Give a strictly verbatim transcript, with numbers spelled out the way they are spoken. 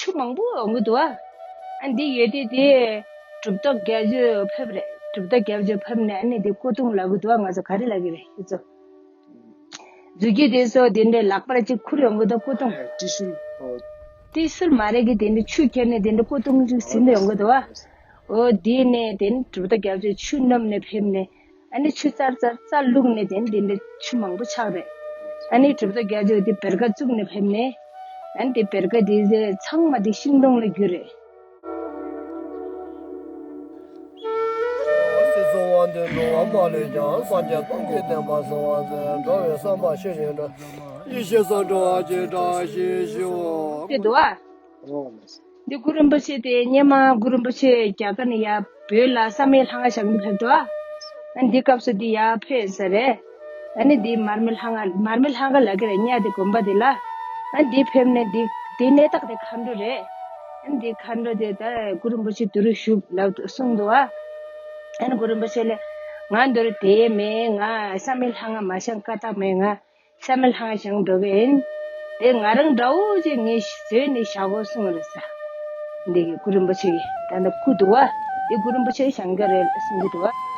ཆུ་མང་པོ་འོང་གི་འདུག་ཨ། ཨ་འདི་ཡོད་དེ་དེ་གྲུབ་ཐོབ་རྒྱལ་མཆོག་ཕེབས་རེད། གྲུབ་ཐོབ་རྒྱལ་མཆོག་ཕེབས་ནས་ཨ་ནི་དེ་སྐུ་གདུང་ལབ་གི་འདུག་ཨ། ང་ཚོ་ག་རེ་ལབ་གི་རེད་ཁྱེད་ཚོ། མཛུབ་གུ་དེ་ཚོ་དེ་འདྲའི་ལག་པར་ཅིག་ཁུར་ཡོང་གི་འདུག་སྐུ་གདུང་། ཏི་སུལ་ཨོ། ཏི་སུལ་མ་རེད་གི། དེ་འདྲའི་ཆུ་ཁྱེར་ནས་དེ་འདྲའི་སྐུ་གདུང་ཅིག་ཟིན་ཡོང་གི་འདུག་ཨ། ཨོ་དེ་ནས་དེ་ནས་གྲུབ་ཐོབ་རྒྱལ་མཆོག་ཆུ་བསྣམས་ནས་ཕེབས་ནས། ཨ་ནི་ཆུ་ཙར་ཙར་ཙར་བླུགས་ནས་དེ་ནས་དེ་འདྲ་ཆུ་མང་པོ་ཆགས་རེད། ཨ་ནི་གྲུབ་ཐོབ་རྒྱལ་མཆོག་དེ་བེར་ཀ་བཙུགས་ནས་ཕེབས་ནས། ཨ་ནི་དེ་བེར་ཀ་དེ་ཚང་མ་དེ་ཤིང་སྡོང་ལ་གྱུར་རེད། སྲིད་གསུམ་དབང་འདུས་འགྲོ་བ་མ་ལུས་ཀྱང་། སངས་རྒྱས་སྟོང་གི་བསྟན་པ་སྲུང་བར་མཛད། འགྲོ་བའི་བསམ་པ་ཆོས་བཞིན་འགྲུབ། ཡེ་ཤེས་སུ་འགྲོ་བར་བྱེད་བཀྲ་ཤིས་ཤོག་དེ་འདུག་ཨ། འདི་གུ་རུ་རིན་པོ་ཆེ་དེ་སྔོན་མ་གུ་རུ་རིན་པོ་ཆེ་རྒྱ་གར་ནས་ཡར་བོད་ལ་བསམ་ཡས་ལྷ་ཁང་བཞེངས་ནས་ཕེབས་འདུག་ཨ། ཨ་འདི་སྐབས་སུ་འདི་ཡར་ཕེབས་ས་རེད། ཨ་ནི་འདི་མར་མེ་ལྷ་ཁང་། མར་མེ་ལྷ་ཁང་ལབ་ཀྱི་རེད་ཉ་དེ་དགོན་པ་དེ་ལ། ཨ་འདི་ཕེབས་ནས་འདི་འདི་གནས་བདག་དེ་མཁའ་འགྲོ་རེད། ཨ་འདི་མཁའ་འགྲོ་དེ་ད་གུ་རུ་རིན་པོ་ཆེ་དུ་རུ་བཞུགས་ལབ་གསུངས་འདུག་ཨ། ཨ་ནི་གུ་རུ་རིན་པོ་ཆེ་ལ་ང་འདི་རུ་བསྡད་མེད། ང་བསམ་ཡས་ལྷ་ཁང་མ་བཞེངས་ཀ་ད་མེད། ང་བསམ་ཡས་ལྷ་ཁང་བཞེངས་འགྲོ་གི་ཡིན། དེ་ང་རང་འདྲ་བོ་ཅིག་ངས་བཟོས་ནས་བཞག་དགོས་གསུངས་རེད་ས། འདི་གི་གུ་རུ་རིན་པོ་ཆེ་གིས་ད་ལྟ་སྐུ་འདུག་བ། འདི་གུ་རུ་རིན་པོ་ཆེ་བཞེངས་ཀྱི་རེད་གསུང་གི་འདུག་བ།